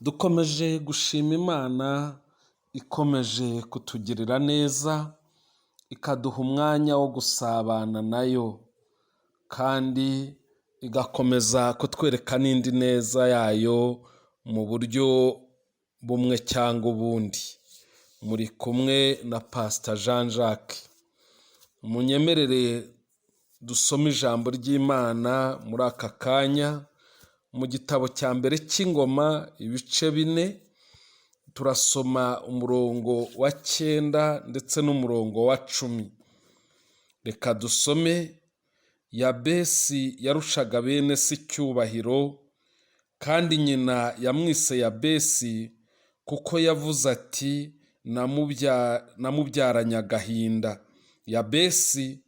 Dukomeje gushima Imana ikomeje kutugirira neza, ikaduha umwanya wo gusabana nayo, kandi igakomeza kutwereka n'indi neza yayo mu buryo bumwe cyangwa ubundi. Muri kumwe na Pastor Jean Jacques. Munyemerere dusome ijambo ry'Imana muri aka kanya, mu gitabo cya mbere cy'Ingoma ibice 4, turasoma umurongo wa 9 ndetse n'umurongo wa 10. Reka dusome. Yabesi yarushaga bene se icyubahiro, kandi nyina yamwise Yabesi kuko yavuze ati: "Namubyaranye agahinda." Yabesi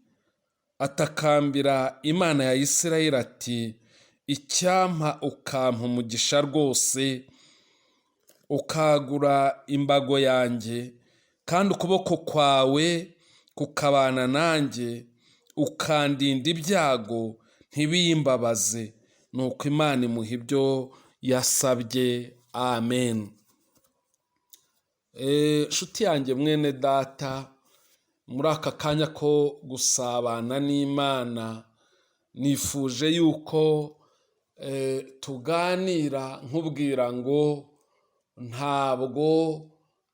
atakambira Imana ya Isirayeli ati: "Icyampa ukampa umugisha rwose, ukagura imbago yanjye, kandi ukuboko kwawe kukabana nanjye, ukandinda ibyago ntibimbabaze." Nuko Imana imuha ibyo yasabye. Amen. Nshuti yanjye, mwene data, muri aka kanya ko gusabana n'Imana, nifuje yuko tuganira nkubwira ngo ntabwo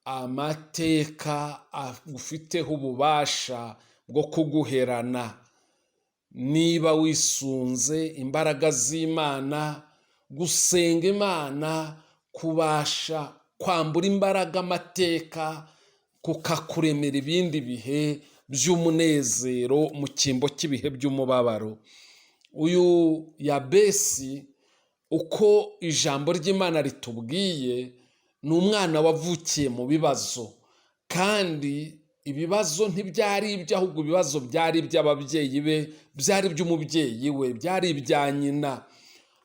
amateka agufiteho ububasha bwo kuguherana. Niba wisunze imbaraga z'Imana, gusenga Imana kubasha kwambura imbaraga amateka, kukakuremera ibindi bihe by'umunezero mu cyimbo cy'ibihe by'umubabaro. Uyu Yabesi, uko ijambo ry'Imana ritubwiye, ni umwana wavukiye mu bibazo, kandi ibibazo ntibyari ibye, ahubwo ibibazo byari iby'ababyeyi be, byari iby'umubyeyi we, byari ibya nyina.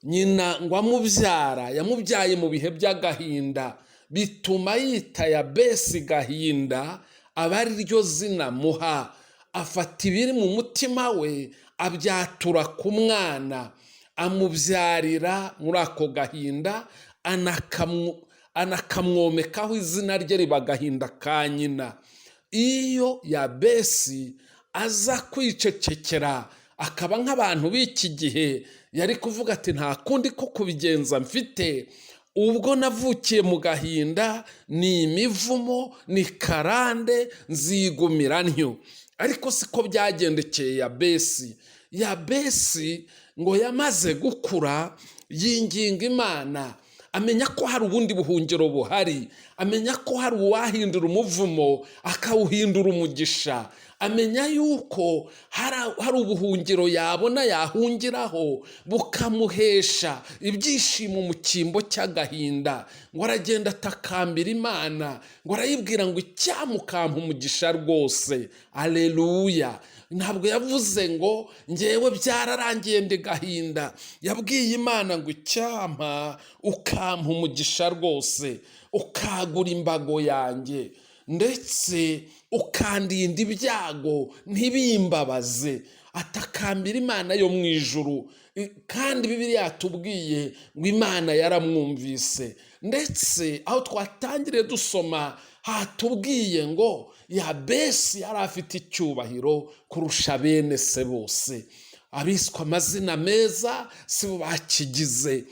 Nyina ngo amubyara yamubyaye mu bihe by'agahinda, bituma yita Yabesi Gahinda, aba ari ryo zina muha. Afata ibiri mu mutima we abyatura ku mwana, amubyarira muri ako gahinda, anakamwomekaho izina rye, riba Agahinda ka nyina. Iyo Yabesi aza kwicecekera akaba nk'abantu b'iki gihe, yari kuvuga ati: "Nta kundi ko kubigenza mfite, ubwo navukiye mu gahinda, ni imivumo, ni karande, nzigumira ntyo." Ariko siko byagendekeye Yabesi. Yabesi ngo yamaze gukura yinginga Imana, amenya ko hari ubundi buhungiro buhari, amenya ko hari uwahindura umuvumo akawuhindura umugisha, amenya yuko hari ubuhungiro yabona yahungiraho bukamuhesha ibyishimo mu cyimbo cy'agahinda. Ngo aragenda atakambira Imana, ngo arayibwira ngo: "Icyampa ukampa umugisha rwose." Aleluya! Ntabwo yavuze ngo: "Ngewe byararangiye, ndi Gahinda." Yabwiye Imana ngo: "Icyampa ukampa umugisha rwose, ukagura imbago yanjye, ndetse ukandinda ibyago ntibimbabaze." Atakambira Imana yo mu ijuru, kandi Bibiliya yatubwiye ngo Imana yaramwumvise. Ndetse aho twatangiriye dusoma hatubwiye ngo Yabesi yari afite icyubahiro kurusha bene se bose. Abiswe amazina meza si bo bakigize,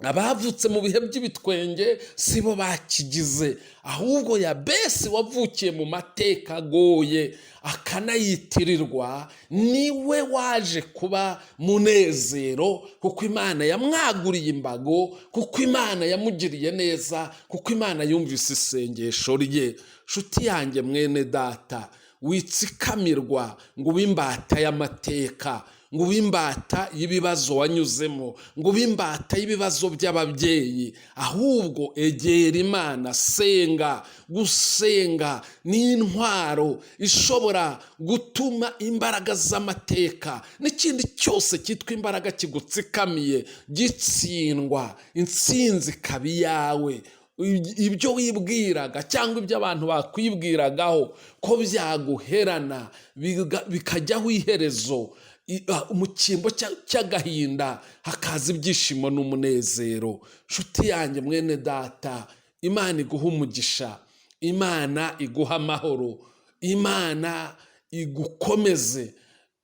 abavutse mu bihe by'ibitwenge si bo bakigize, ahubwo Yabesi wavukiye mu mateka agoye akanayitirirwa, niwe waje kuba munezero, kuko Imana yamwaguriye imbago, kuko Imana yamugiriye neza, kuko Imana yumvise isengesho rye. Nshuti yanjye, mwene data, witsikamirwa ngo ube imbata y'amateka, ngo ube imbata y'ibibazo wanyuzemo, ngo ube imbata y'ibibazo by'ababyeyi, ahubwo egera Imana, senga. Gusenga ni intwaro ishobora gutuma imbaraga z'amateka n'ikindi cyose cyitwa imbaraga kigutsikamiye gitsindwa, intsinzi ikaba iyawe. Ibyo wibwiraga cyangwa ibyo abantu bakwibwiragaho ko byaguherana bikajyaho iherezo. Mu cyimbo cy'agahinda hakaza ibyishimo n'umunezero. Nshuti yanjye, mwene data, Imana iguha umugisha, Imana iguha amahoro, Imana igukomeze,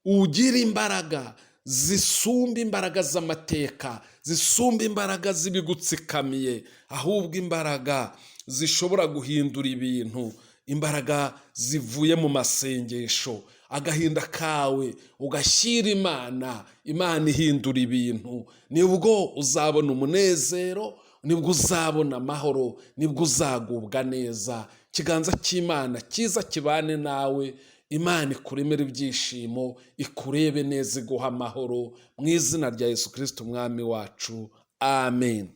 ugire imbaraga zisumba imbaraga z'amateka, zisumba imbaraga z'ibigutsikamiye, ahubwo imbaraga zishobora guhindura ibintu, imbaraga zivuye mu masengesho. Agahinda kawe ugashyira Imana, Imana ihindura ibintu. Nibwo uzabona umunezero, nibwo uzabona amahoro, nibwo uzagubwa neza. Ikiganza cy'Imana cyiza kibane nawe. Imana ikuremere ibyishimo, ikurebe neza, iguha amahoro, mu izina rya Yesu Kirisiti Umwami wacu, amen.